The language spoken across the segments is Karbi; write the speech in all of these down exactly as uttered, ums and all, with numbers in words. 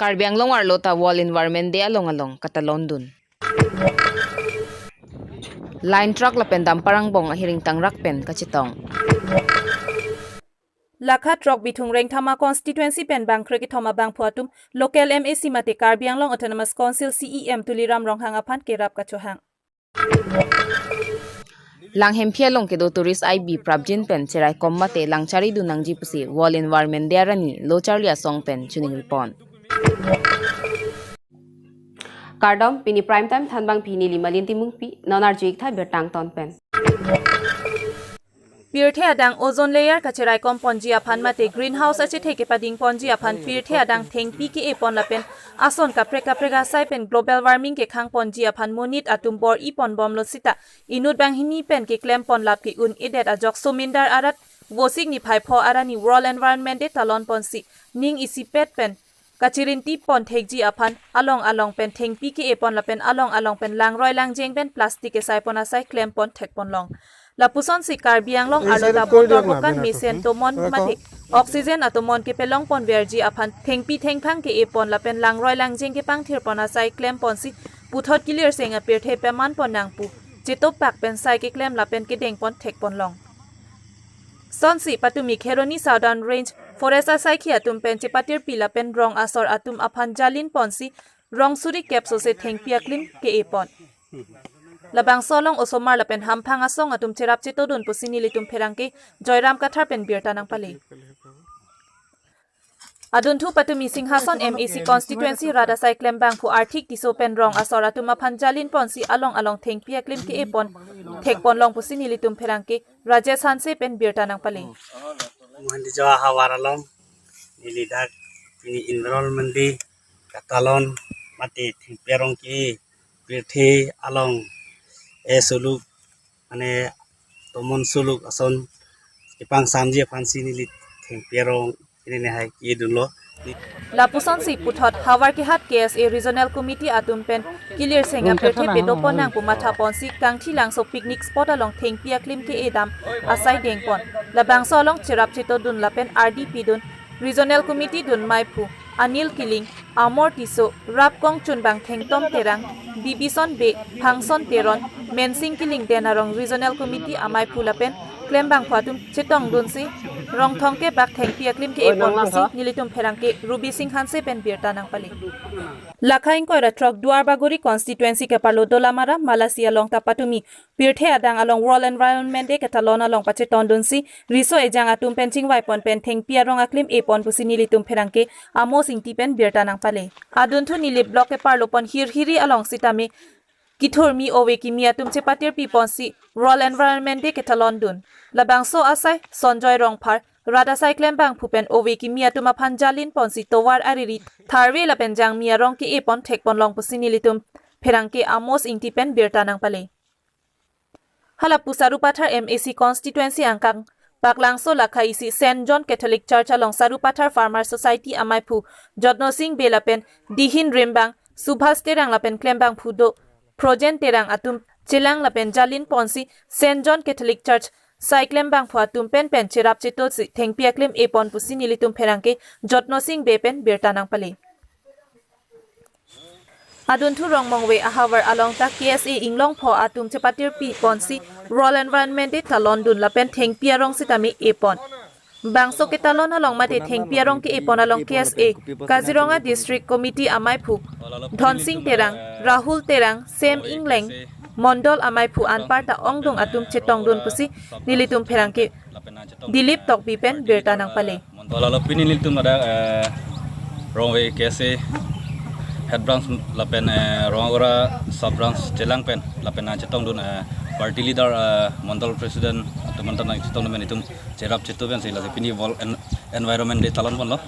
Karbi Anglong arlo ta World Environment Day along along katalon dun. Line truck lapen dumper angbong ahiring tangrak pen kachetong. Lakha throk Bithung Rengthama constituency pen bangkre kethom abangphu atum local M A C mate Karbi Anglong Autonomous Council C E M Tuliram Ronghang aphan kerap kachohang. Langhemphi along kedo tourist I B prapjin pen cheraikom mate langchari dun nangji pusi World Environment Day arni lo charli asong pen choningri pon. Kardom, pini Prime Time thanbangpi neli Malin Timungpi, non arju-ik tha birta angton pen. Pirthe adang ozone layer kacheraikom ponji aphan mate greenhouse achethe kepading ponji aphan pirthe adang thengpi ke-e pon lapen ason kaprek kaprek asai pen global warming kekhang ponji aphan monit atum bor-i pon bomlo sita inut banghini pen keklem pon lap ke-un-edet ajok Somindar arat Vosik niphai pho arni World Environment Day talon ponsi ning isipet pen kachirinti pon thekji aphan along along pen thengpi ke-e pon lapen along along pen langroi langjeng pen plastic kesai pon asai klem pon thek pon long. Lapusonsi Karbi Anglong arlo ta botor bokan mesen tomon mate oxygen atomon kepelong pon verji aphan thengpi thengphang ke-e pon lapen langroi langjeng kepangthir pon asai klem ponsi puthot kilir seng apirthe peman pon nangpu chetopak pen sai keklem lapen kedeng pon thek pon long. Sonsi patumi Kheroni Southern Range Forest asaikhi atum pen chepatirpi lapen rong asor atum aphan jalin ponsi rong suri kep sose thengpi aklim ke-e pon. Labangso along osomar lapen hamphang asong atum cherap chetodun pusi nelitum pherangke Joyram Kathar pen birta nangpale. Adunthu patumi Singhason M A C constituency rat asai klembangphu Arthik Tisso pen rong asor atum aphan jalin ponsi along along thengpi aklim ke-e pon thek pon long pusi nelitum pherangke Rajesh Hanse pen birta nangpale. Mandi Jawa havar along neli dak pini Environment Day katalon mate thengpi arong ke pirthe along e suluk mane tomon suluk ason kepangsamji aphansi neli thengpi arong pini nehai ke-e dunlo. Lapusonsi puthot Howraghat K S A Regional Committee atum pen kilir seng apirthe pedo pon nangpu matha ponsi Kangthilangso picnic spot along thengpi aklim ke-e dam asai deng pon. Labangso along cherap chetodun lapen ardi pidun Regional Committee dun maiphu Anil Killing, Amor Tisso, rapkong chunbang Thengtom Terang, Bibison Bey, Phangson Teron, Mensing Killing den arong Regional Committee amaiphu lapen klembangphu atum chetongdunsi rong thongkep bak thengpi aklim ke-e pon pusi nelitum pherangke Ruby Singh Hanse pen birta nangpale. Lakha ingkoi ra throk Duarbagori constituency keparlo Dolamara Malasi along ta patumi pirthe adang along World Environment Day ketalon along pachetondunsi riso ejang atum pen chingvai pon pen thengpi arong aklim e pon pusi nelitum pherangke Amos Ingti pen birta nangpale. Adunthu Nilip block keparlo pon Hirhiri along sitame kithurmi ove kimi atum chepatirpi ponsi World Environment Day ketalon dun. Labangso asai Sonjoy Rongphar rat asai klembangphu pen ove kimi atum aphan jalin ponsi tovar ariri tharve lapen jangmi arong ke-e pon thek pon long pusi nelitum pherangke Amos Ingti pen birta nangpale. Hala pu Sarupathar M A C constituency angkang Paklangso lakha isi Saint John Catholic Church along Sarupathar Farmer Society amaiphu Jotno Singh Bey lapen Dihin Rimbang, Subhas Terang lapen klembangphu do Projen Terang atum chelang lapen jalin ponsi Saint John Catholic Church sai klembangphu atum pen pen cherap chetodunsi thengpi aklim e pon pusi nelitum pherangke Jotno Singh Bey pen birta nangpale. Adunthu Rongmongve ahavar along ta K S A inglongpho atum chepatirpi ponsi World Environment Day talon dun lapen thengpi arong sitame e pon. Bangso ketalon along mate thengpi arong ke-e pon along K S A Kaziranga District Committee amaiphu Dhonsing Terang, Rahul Terang, Sem Ingleng, Mondol amaiphu anparta ongdung atum chetongdun pusi nelitum pherangke Dilip Tokbi pen birta nangpale. Mondol along pini nelitum ada, eh, Rongve K S A head branch lapen, eh, Rongagora sub branch chelang pen lapen nangchetongdun, eh, party leader, eh, Mondol president atum anta nangchetongdun pen itum cherap chetu pensi lasi pini World En-, Environment Day talon ponlo.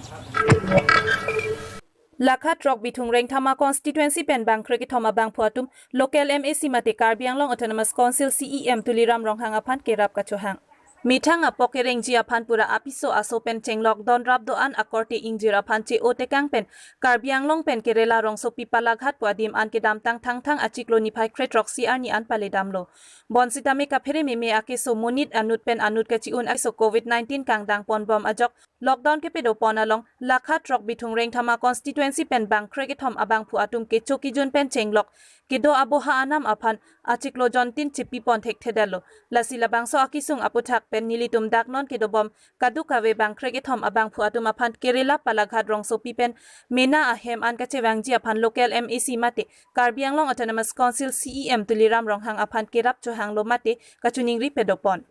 Lakha throk Bithung Rengthama constituency pen bangkre kethom abangphu atum local M A C mate Karbi Anglong Autonomous Council C E M Tuliram Ronghang aphan kerap kachohang. Methang apok kerengji aphan pura apiso aso pen chenglok don rap do-an akorte ingjir aphan che-o tekang pen Karbi Anglong pen Kerala rongsopi Palaghat pu adim an kedamtang Thangthang achiklo niphai kre-throksi arni an paledamlo. Bonsitame kaphere meme akeso monit anut pen anut kachi-un akeso covid nineteen kangdang ponbom ajok lockdown kepedo pon along lakha throk Bithung Rengthama constituency pen bang krekethom abangphu atum kecho kejun pen chenglok kedo aboha anam aphan achiklo jontin chepi pon thekthedetlo. Lasi labangso akesung aputhak pen nelitum dak non kedobom kadokave bang krekethom abangphu atum aphan Kerala Palaghat rongsopi pen mena ahem an kachevangji aphan local M A C mate Karbi Anglong Autonomous Council C E M Tuliram Ronghang aphan kerap chohanglo mate kachiningri pedo pon.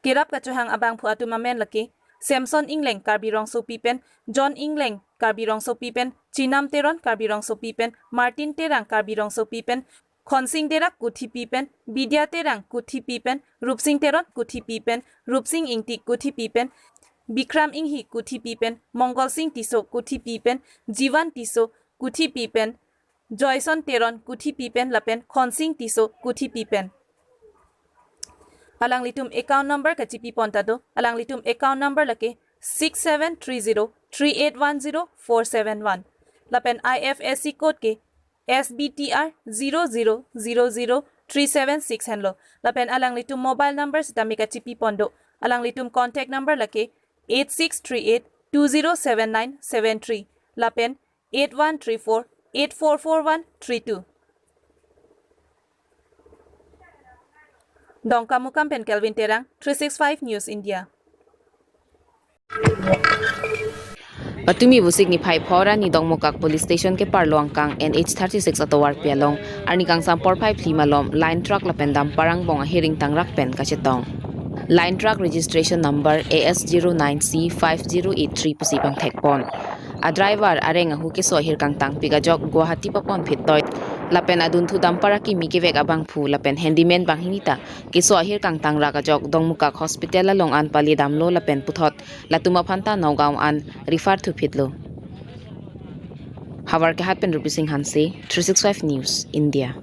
Kerap kachohang abangphu atum amen lake Samson Engleng Karbi rongsopi pen, John Engleng Karbi rongsopi pen, Chinam Teron Karbi rongsopi pen, Martin Terang Karbi rongsopi pen, Khonsing Terak Kuthipi pen, Bidya Terang Kuthipi pen, Rupsing Teron Kuthipi pen, Rupsing Ingti Kuthipi pen, Bikram Inghi Kuthipi pen, Mongol Sing Tisso Kuthipi pen, Jivan Tisso Kuthipi pen, Joyson Teron Kuthipi pen lapen Khonsing Tisso Kuthipi pen. Alanglitum account number kachipi pon ta do. Alanglitum account number lake six seven three zero three eight one zero four seven one. Lapen I F S C code ke S B T R zero zero zero zero three seven six henlo. Lapen alanglitum mobile number sitame kachipi pon do. Alanglitum contact number lake eight six three eight two zero seven nine seven three. Lapen eight one three four eight four four one three two. Dongkamukam pen Kelvin Terang, three six five News India. Patumi Vosik niphai phor arni Dongmukak Police Station keparlo angkang N H thirty-six atovarpi along arni kangsam porphai phli malom line truck lapen dumper angbong ahir ingtangrak pen kachetong. Line truck registration number A S zero nine C five zero eight three pusi pangthek pon. A driver areng ahu keso ahir kangtangpik ajok Guwahati papon phit toi. Lapen adunthu dumper akimi kevek abangphu lapen handyman banghini ta keso ahir kangtangrak ajok Dongmukak Hospital along an paledamlo lapen puthot latum aphanta Nagaon an refer thuphitlo. Havar Kehat pen Rupi Singh Hanse, three six five News India.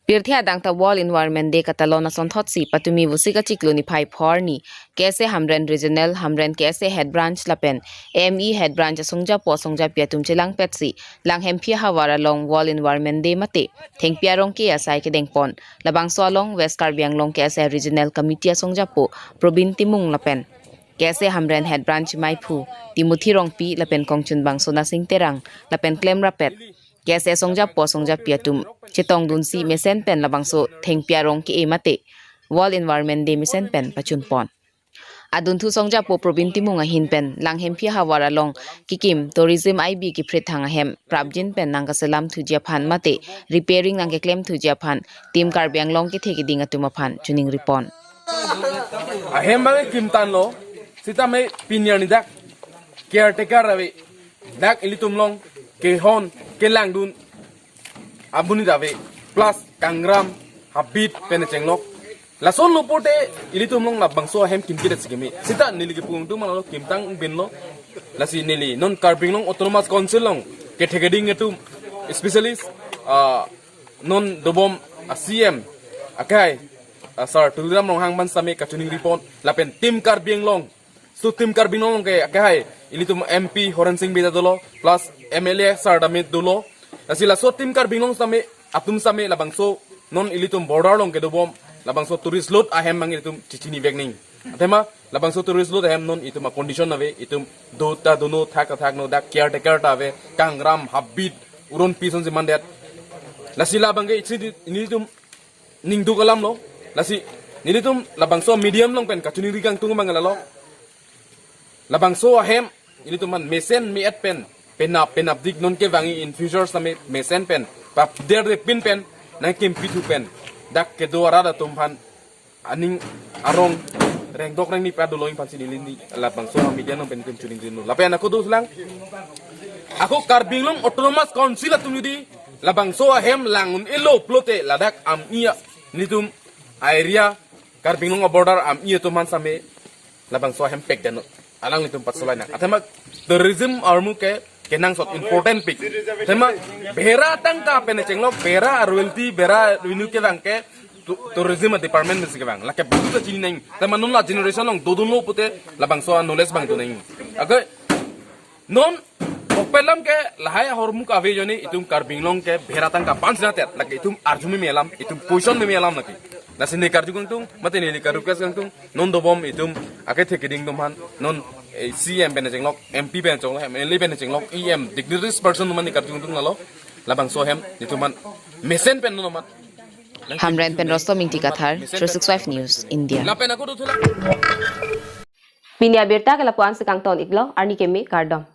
Pirthe adang ta World Environment Day katalon asonthotsi patumi Vosik achiklo niphai phor arni K S A Hamren Regional, Hamren K S A Head Branch lapen M E Head Branch asongjapo asongjapi atum chelangpetsi Langhemphi ahavar along World Environment Day mate thengpi arong ke asai kedengpon. Labangso along West Karbi Anglong K S A Regional Committee asongjapo Probin Timung lapen K S A Hamren Head Branch maiphu Timothy Rongpi lapen kongchunbang Sonasing Terang lapen klemrappet K S A asongjapo asongjapi atum chetongdunsi mesen pen labangso thengpi arong ke-e mate World Environment Day mesen pen pachunpon. Adunthu songjapo Probin Timung ahin pen Langhemphi ahavar along kikim tourism I B kiphrit thang ahem prapjin pen nangkaselam thuji aphan mate repairing nangkeklem thuji aphan Team Karbi Anglong kethe keding atum aphan chiningripon. Ahem bang kimtanlo, sitame pini arni dak caretaker ave, dak ilitum along kehon kelangdun amonit ave, plus kangram habit pen chenglok. Lason lo pote ilitum along labangso ahem kimkit sikimi. Sita neli kepung tu mana lo kimtang binlo. Lasi neli non Karbi Anglong Autonomous Council along kethe keding atum, especially ah, non dobom a C M akai, ah, Sir Tuliram Ronghang aphan sitame kachiningripon lapen Team Karbi Anglong. So Team Karbi Anglong ke akai ilitum M P Horen Sing Bey ta dolo plus M L A Sir Damit dolo. Lasi laso Team Karbi Anglong sitame atum sitame labangso non ilitum border along kedobom labangso tourist lot ahem bang ilitum chechinivek ning. Athema labangso tourist lot ahem non itum a condition ave, itum do ta dono thak ta thakno, dak caretaker ta ave, kangram habit uron pison si mandet. Lasi labang ke isi di, nelitum ningduk alamlo. Lasi nelitum labangso medium along pen kachiningri kangtung bang lalo. Labangso ahem ilitum aphan mesen me-et pen penap penapdik non kevangi in future sitame mesen pen papder de pin pen nangkimpi thu pen dak kedo arat atum aphan aning arong rengdok rengni pa dolo aphansi neli labangso media along pen kim chiningrilo. Lapen ako doslang, ako Karbi Anglong Autonomous Council atum jodi labangso ahem lang un-elo pulote ladak ami-a nelitum area Karbi Anglong border ami atum aphan sitame labangso ahem pekdetnon. Alanglitum pasolai nang. Athema tourism armu ke kenangsot important pik. Athema bera tangka pen chenglok, bera royalty, bera revenue ke bang ke Tu- tourism department mesi kevang. Lake bangta chini nang. Te ma non la generation along dodunlo pute labangso a-knowledge bang tu nang. Ake non okpelam ke lahai ahormu kave joni itum Karbi Anglong ke bhera tangka panch na tet. Lake itum arju meme alam, itum position meme alam lake. Lasi ne karju kangtung, mate ne karju kas kangtung, non dobom itum ake thek keding atum aphan, non eh, C M pen chenglok, M P pen chenglok, M L A pen chenglok, E M, dignitaries person atum aphan ne karju kangtung lalo, labangso ahem, itum aphan mesen pen non amat. Hamren pen Rostom Ingti Kathar, three six five News, India. Lapen ako do thula. Pini abirta ke lapu-an si kangton iklo, arni keme kardom.